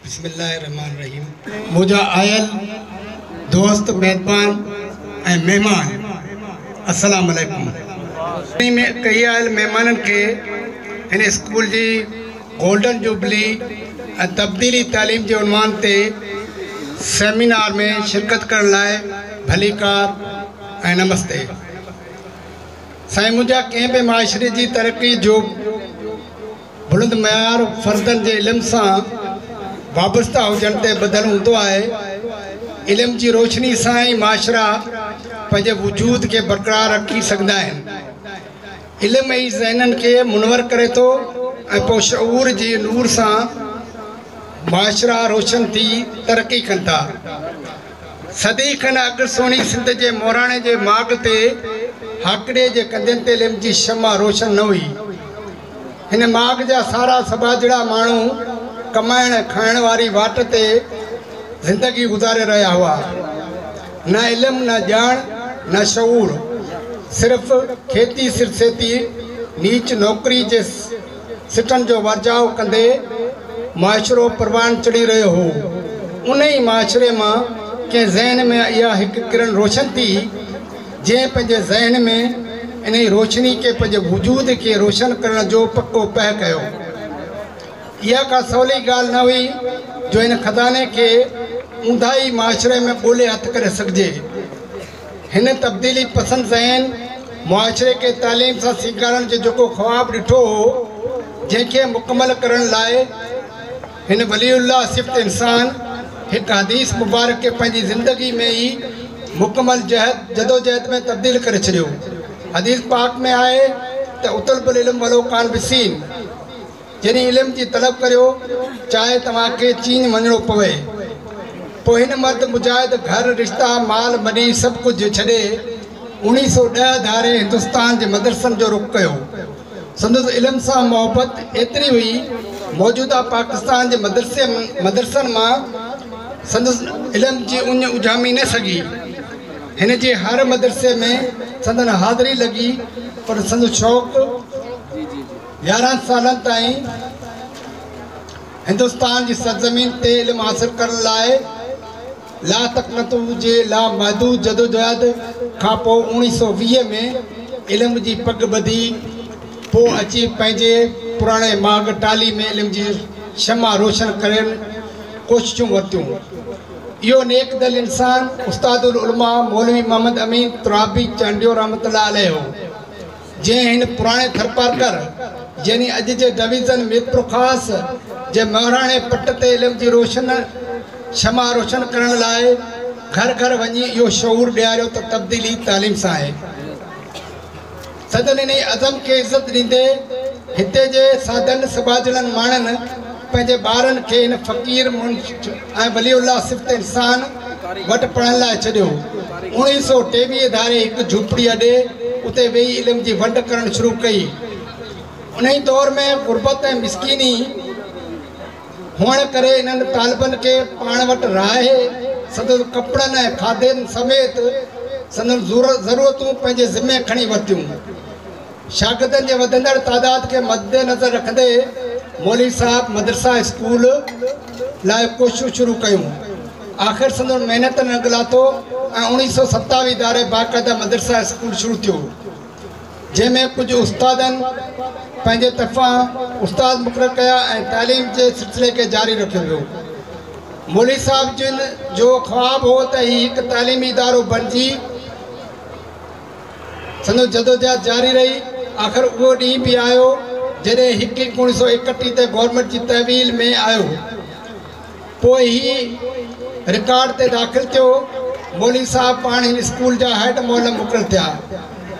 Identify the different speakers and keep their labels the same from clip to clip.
Speaker 1: بسم الله الرحمٰن الرحيم منهنجا آيل دوست ميزبان ۽ مهمان السلام عليڪم. ۾ ڪهي آيل مهمانن کي هن اسڪول جي گولڊن جوبلي ۽ تبديلي تعليم جي عنوان تي سيمينار ۾ شرڪت ڪرڻ لاء ڀليڪار ۽ نمستي. سائين منهنجا ڪنهن به معاشري جي ترقي جو بلند معيار فردن جي علم سان وابسته هجڻ تي ٻڌل هوندو آهي. علم جي روشني سان ئي معاشرا پنهنجي وجود کي برقرار رکي سگهندا آهن. علم ئي ذهنن کي منور ڪري ٿو ۽ پوء شعور جي نور سان معاشرا روشن ٿي ترقي ڪن ٿا. صدي کن اڳ سهڻي سنڌ جي مهراڻي جي ماڳ تي هاڪڙي جي ڪنڌين تي علم جي شمع روشن نه هئي. هن ماڳ جا سارا سٻاجهڙا ماڻهو ڪمائڻ کائڻ واري واٽ تي زندگي گذاري رهيا هئا. نه علم نه ڄاڻ نه شعور، صرف کيتي سرسيتي نيچ نوڪري جي سٽن جو ورجاء ڪندي معاشرو پروان چڙهي رهيو هو. انهي معاشري مان ڪنهن ذهن ۾ اها هڪ ڪرڻ روشن ٿي، جنهن پنهنجي ذهن ۾ انهي روشني کي پنهنجي وجود کي روشن ڪرڻ جو پڪو پهه ڪيو. اها ڪا سولي ڳالهه نه هئي جو هن خزاني کي اونداهي معاشري ۾ ڳولي هٿ ڪري سگهجي. هن تبديلي پسند ذهن معاشري کي تعليم سان سينگارڻ جو جيڪو خواب ڏٺو هو، جنهن کي مڪمل ڪرڻ لاء هن ولي الله صفت انسان هڪ حديث مبارڪ کي پنهنجي زندگي ۾ ئي مڪمل جهد جدوجهد ۾ تبديل ڪري ڇڏيو. حديث پاڪ ۾ آهي ته اطلب العلم ولو ڪان بالصين يعني علم جي طلب ڪريو چاهي توهان کي چين وڃڻو پوي. پوء هن مرد مجاهد گهر، رشتا، مال مڏي سڀ ڪجهه ڇڏي 1910 ڌاري هندستان جي مدرسن جو رخ ڪيو. سندس علم سان محبت ايتري هئي موجوده پاڪستان جي مدرسن مان سندس علم جي اڃ اجهامي نه سگهي. هن جي هر مدرسي ۾ سندن حاضري لڳي پر سندس شوق 11 سالن تائين هندستان جي سرزمين تي علم حاصل ڪرڻ لاء لا تقنطوا جي لا محدود جدوجهد کان پوء 1920 ۾ علم جي پڳ ٻڌي پوء اچي پنهنجي پراڻي ماڳ ٽالي ۾ علم جي شمع روشن ڪرڻ ڪوششون ورتيون. اهو نيڪ دل انسان استاد العلماء مولوي محمد امين ترابي چانڊيو رحمة الله عليه هو. جنهن هن پراڻي ٿرپارڪر يعني اڄ جي ڊويزن ميرپورخاص جي مهراڻي پٽ تي علم جي روشن شمع روشن ڪرڻ لاء گهر گهر وڃي اهو شعور ڏياريو ته تبديلي تعليم سان آهي. سندن انهي عزم کي عزت ڏيندي هتي جي سادن سٻاجهڙن ماڻهن پنهنجي ٻارن کي هن فقير منش ۽ ولي الله صفت انسان وٽ پڙهڻ لاء ڇڏيو. 1923 ڌاري هڪ جهوپڙي اڏي اتي ويهي علم جي ونڊ ڪرڻ شروع ڪئي. انهي دور ۾ غربت ۽ مسڪيني هئڻ ڪري انهن طالبن کي پاڻ وٽ رهائي سندن ڪپڙن ۽ کاڌي سميت سندن ضرورتون پنهنجي ذمي کڻي ورتيون. شاگردن جي وڌندڙ تعداد کي مدنظر رکندي مولوي صاحب مدرسه اسڪول لاء ڪوششون شروع ڪيون. آخر سندن محنتن رنگ لاٿو ۽ 1927 ڌاري باقاعده مدرسه اسڪول شروع ٿيو، جنهن ۾ ڪجهه استادن پنهنجي طرفان استاد مقرر ڪيا ۽ تعليم جي سلسلي کي جاري رکيو ويو. مولوي صاحب جن جو خواب هو ته هي هڪ تعليمي ادارو بڻجي. سندس جدوجهد جاري رهي. آخر اهو ڏينهن به آيو جڏهن هڪ هڪ 1931 تي گورنمينٽ جي تحويل ۾ آيو. پوء هي رڪارڊ تي داخل ٿيو. مولوي صاحب پاڻ هن اسڪول جا هيڊ معلم مقرر ٿيا.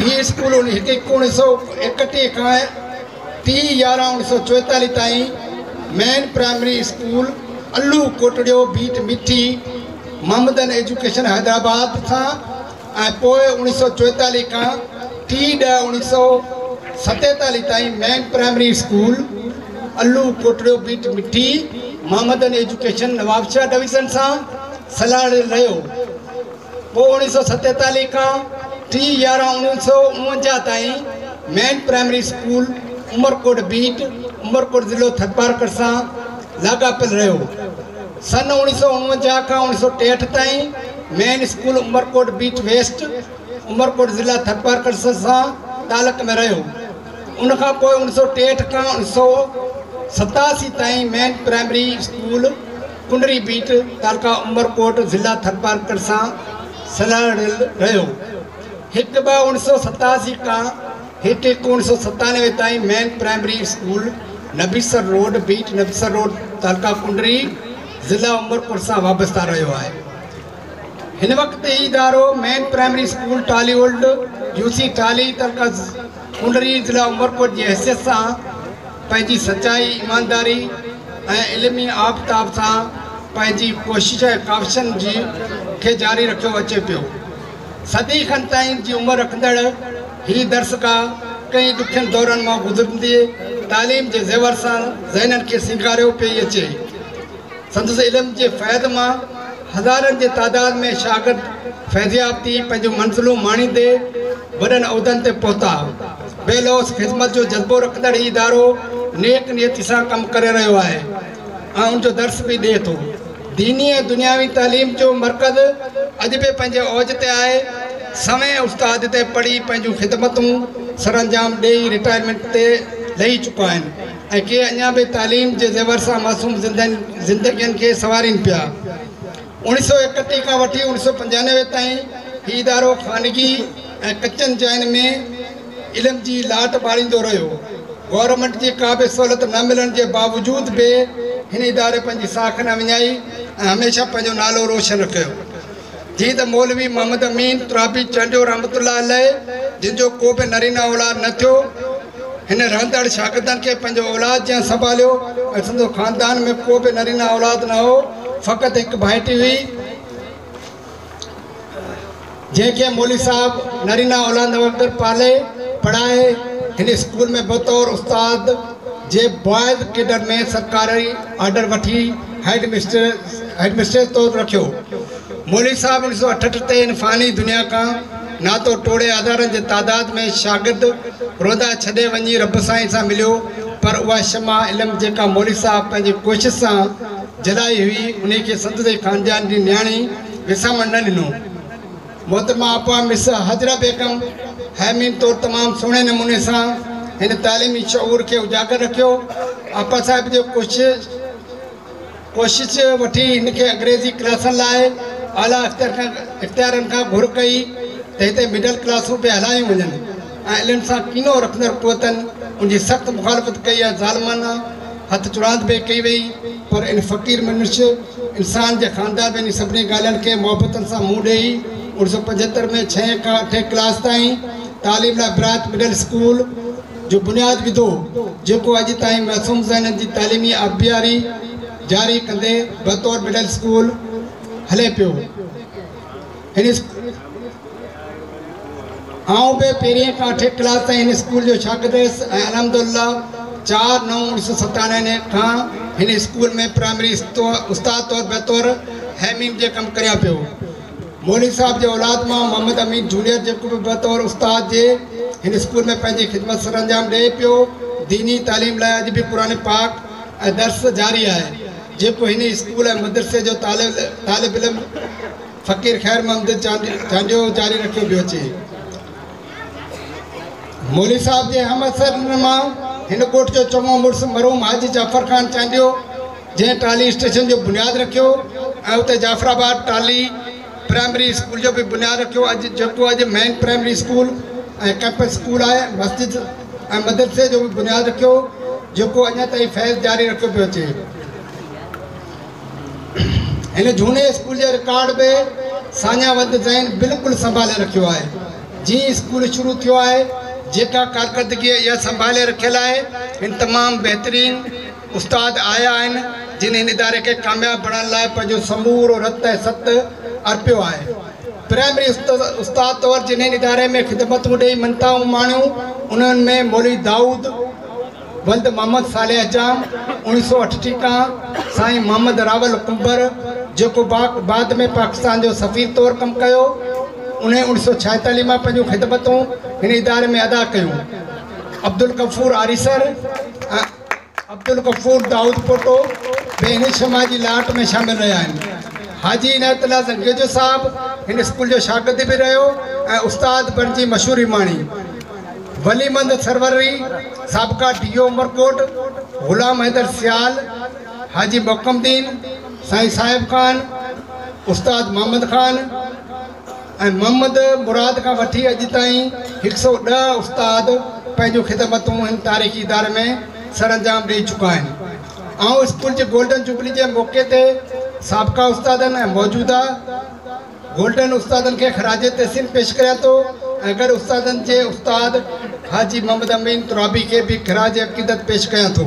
Speaker 1: هي اسڪول هڪ هڪ 1931 کان 30 11 1944 تائين main primary school Allo Kotrio beat Mithi Muhammadan education Hyderabad سان ۽ پوء 1944 کان 30 10 1947 تائين main primary school Allo Kotrio beat Mithi Muhammadan education Nawabshah division سان سلهاڙيل رهيو. پوء 1947 کان 30 11 1949 تائين main primary school Umerkot beat Umerkot ضلعو ٿرپارڪر سان لاڳاپيل رهيو. سن 1949 کان 1963 تائين main school Umerkot beat west, Umerkot ضلع ٿرپارڪر سان تعلق ۾ رهيو. ان کان پوءِ 1963 کان 1987 تائين main primary school Kunri beat تعلقه عمرڪوٽ ضلع ٿرپارڪر سان سلهاڙيل رهيو. 1/2/1987 کان 1/1/1997 تائين main primary school Nabisar road beat Nabisar road تعلقه ڪنري ضلع عمرڪوٽ سان وابسته رهيو آهي. هن وقت هي ادارو main primary school Tali old UC Tali تعلقه ڪنري ضلع عمرڪوٽ جي حيثيت سان پنهنجي سچائي، ايمانداري ۽ علمي آب تاب سان پنهنجي ڪوشش ۽ ڪاوشن جي کي جاري رکيو اچي پيو. صدي کن تائين جي عمر رکندڙ هي درسگاهه ڪئي ڏکين دورن مان گذرندي تعليم جي زيور سان ذهنن کي سينگاريو پئي اچي. سندس علم جي فيض مان هزارن جي تعداد ۾ شاگرد فيضياب ٿي پنهنجون منزلون ماڻيندي وڏن عهدن تي پهتا. بي لوث خدمت جو جذبو رکندڙ هي ادارو نيڪ نيتي سان ڪم ڪري رهيو آهي ۽ ان جو درس به ڏئي ٿو. ديني ۽ دنياوي تعليم جو مرڪز اڄ به پنهنجي اوج تي آهي. سوين استاد هتي پڙهي پنهنجون خدمتون سرانجام ڏيئي رٽائرمينٽ تي لهي چڪا آهن ۽ ڪي اڃا به تعليم جي زيور سان معصوم زندگين کي سنوارين پيا. 1931 کان وٺي 1995 تائين هي ادارو خانگي ۽ ڪچن جاين ۾ علم جي لاٽ ٻاريندو رهيو. گورنمينٽ جي ڪا به سهولت نه ملڻ جي باوجود به هن اداري پنهنجي ساک نه وڃائي ۽ هميشه پنهنجو نالو روشن رکيو. جيئن ته مولوي محمد امين ترابي چانڊيو رحمت الله عليه جن جو ڪو به نرينه اولاد نه ٿيو، هن رهندڙ شاگردن کي پنهنجو اولاد جيان سنڀاليو ۽ سندس خاندان ۾ ڪو به نرينه اولاد نه هو، فقط هڪ ڀائٽي هئي جنهن کي مولوي صاحب نرينه اولاد وانگر پالي پڙهائي هن اسڪول ۾ بطور استاد جي بوائز ڪيڊر ۾ سرڪاري آرڊر وٺي هيڊ مسٽريس طور رکيو. مولوي صاحب 1968 تي هن فاني دنيا کان ناتو ٽوڙي هزارن جي تعداد ۾ شاگرد روئندا ڇڏي وڃي رب سائين سان مليو، پر اها شمع علم جيڪا مولوي صاحب پنهنجي ڪوشش سان جلائي هئي انهي کي سندس ئي خاندان جي نياڻي وسامڻ نه ڏنو. محترمه آپا مس حاجره بيگم حامين طور تمام سهڻي نموني سان هن تعليمي شعور کي اجاگر رکيو. آپا صاحب جي ڪوشش وٺي هن کي انگريزي ڪلاسن لاءِ اعليٰ اختيارن کان گهر ڪئي ته هتي مڊل ڪلاسون به هلايون وڃن ۽ علم سان ڪينو رکندڙ قوتن ان جي سخت مخالفت ڪئي ۽ ظالمانه هٿ چراند به ڪئي وئي، پر ان فقير منش انسان جي خاندان ۾ ان سڀني ڳالهين کي محبتن سان منهن ڏيئي 1975 ۾ 6 کان 8 ڪلاس تائين تعليم لاءِ برانچ مڊل اسڪول جو بنياد وڌو، جيڪو اڄ تائين معصوم ذهنن جي تعليمي آبياري جاري ڪندي بطور مڊل اسڪول هلي پيو. هن آئون به پهرين کان 8 ڪلاس تائين هن اسڪول جو شاگرد هيس ۽ الحمدلله 4/9/1997 کان هن اسڪول ۾ پرائمري استاد طور بطور حامين جي ڪم ڪريان پيو. مولوي صاحب جي اولاد مان محمد امين جونيئر جيڪو به بطور استاد جي هن اسڪول ۾ پنهنجي خدمت سرانجام ڏئي پيو. ديني تعليم لاءِ اڄ به قرآن پاڪ ۽ درس جاري آهي، جيڪو هن اسڪول ۽ مدرسي جو طالب علم فقير خير محمد چانڊيو جاري رکيو پيو اچي. مولوي صاحب جي همعصرن مان هن ڳوٺ جو چڱو مڙس مرحوم حاجي جعفر خان چانڊيو، جنهن ٽالي اسٽيشن جو بنياد رکيو ۽ اتي جعفر آباد ٽالي پرائمري اسڪول جو به بنياد رکيو، اڄ جيڪو اڄ main primary school ۽ campus school آهي. مسجد ۽ مدرسي جو به بنياد رکيو، جيڪو اڃا تائين فيض جاري رکيو پيو اچي. هن جهوني اسڪول جي رڪارڊ به ساڃاهه وند ذهن بلڪل سنڀالي رکيو آهي. جيئن اسڪول شروع ٿيو آهي، جيڪا ڪارڪردگي اها سنڀالي رکيل آهي. هن تمام بهترين استاد آيا آهن، جن هن اداري کي ڪامياب بڻائڻ لاءِ پنهنجو سمورو رت ۽ ست ارپيو آهي. پرائمري استاد طور جن هن اداري ۾ خدمتون ڏيئي مڃتائون ماڻيون، انهن ۾ مولوي دائود ولد محمد صالح حجام 1968 کان، سائين محمد راول ڪنڀر جيڪو بعد ۾ پاڪستان جو سفير طور ڪم ڪيو، ان 1946 مان پنهنجون خدمتون هن اداري ۾ ادا ڪيون. عبدل غفور آريسر ۽ عبدالغفور دائود پوٽو به هن شمع جي لاٽ ۾ شامل رهيا آهن. حاجي عنايت الله زنگيجو صاحب هن اسڪول جو شاگرد به رهيو ۽ استاد بڻجي مشهوري ماڻي. ولي محمد سروري، سابقه ڊي او عمرڪوٽ، غلام حيدر سيال، حاجي محڪم الدين، سائين صاحب خان، استاد محمد خان ۽ محمد مراد کان وٺي اڄ تائين 110 استاد پنهنجون خدمتون هن تاريخي اداري ۾ سرانجام ڏئي چڪا آهن. آئون اسڪول جي گولڊن جوبلي جي موقعي تي سابقه استادن ۽ موجوده گولڊن استادن کي خراج تحسين پيش ڪريان ٿو ۽ گڏ استادن جي استاد حاجي محمد امين ترابي کي به خراج عقيدت پيش ڪيان ٿو.